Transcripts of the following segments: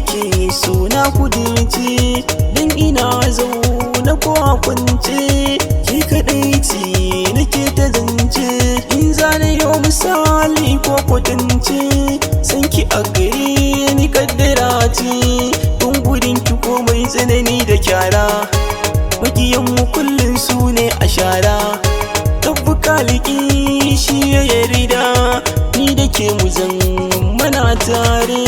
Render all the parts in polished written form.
nake so na kudirce, dan ina zaune ko a kwance, ke kaɗai ce nake ta zance. In zana yau misali ko kwatance, san ki a gare ni kaddara ce. Don gudun ki komai tsanani da kyara, makiyan mu kullum su ne a shara. Tabbuka liki shi ya yarda, ni da ke mu zan mana tare.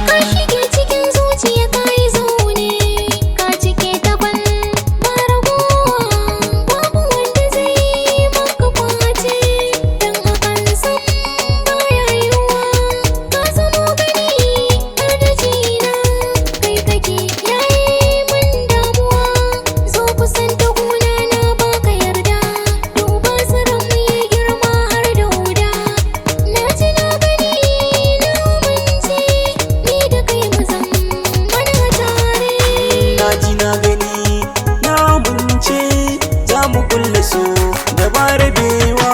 Ka shige cikin zuciya ka yi zaune, ka cike ta ba ragowa, babu wanda zai yi maka kwace, don hakan san baya yiwuwa. Ka zamo gani har da jina, kai kake yaye mun damuwa. Zo kusanta gona na baka yarda, duba tsiron mu ya girma har da huda. Na ji na gani na amince, ni da kai mu mana tare. Na ji na gani na amince, za mu kulle su da ba rabewa.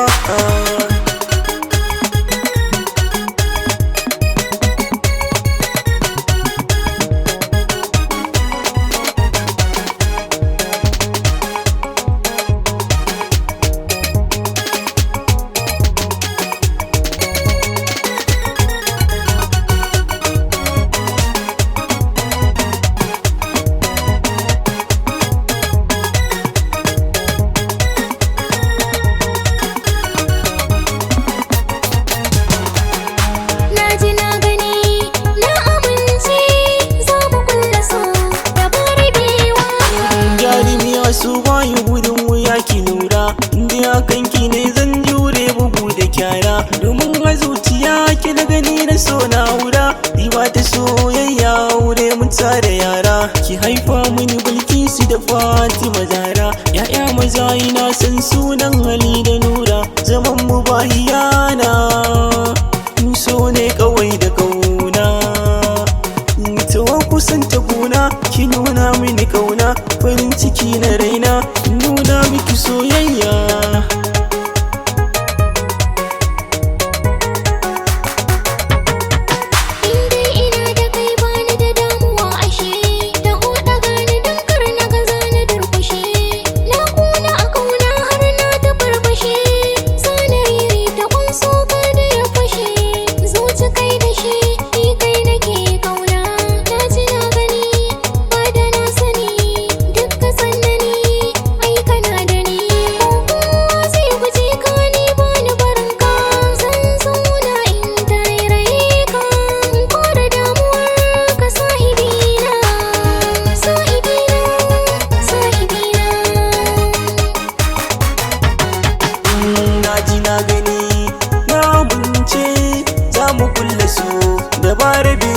Na ji na gani na amince, za mu kulla so da ba rabewa. Jarumi su bayi gudun wuya ki lura, inda akan ki ne zan jure bugu da kyara. Domin a zuciya ki na gani na so na wura, riba ta soyayya wure mun tare yara. Ki haifa mini Bilkisu da Fatima Zara, ya'ya maza ina san sunan Ali da Nura. Zaman mu ba hiyana, so ne kawai da kauna. Tawa kusan ta gona, ki nuna mini kauna, farin ciki na raina, nuna miki soyayya. Indai ina da kai bani da damuwa ashe, da hoda gani don kar na gaza na durkushe. Na kuna a kauna har na ta farfashe, sanariri ta kunso da ya fashe. Zuci kai da shi, ni kai nake kauna. Na ji na gani ba da na sani, duk ka sannani ai kana da ni. Ko kowa zai guje ka ni bani barin ka, zan zauna in tarairaye ka, in kore damuwar ka sahibina, sahibina, sahibina. Na ji na gani na amince, za mu kulle su da ba rabewa.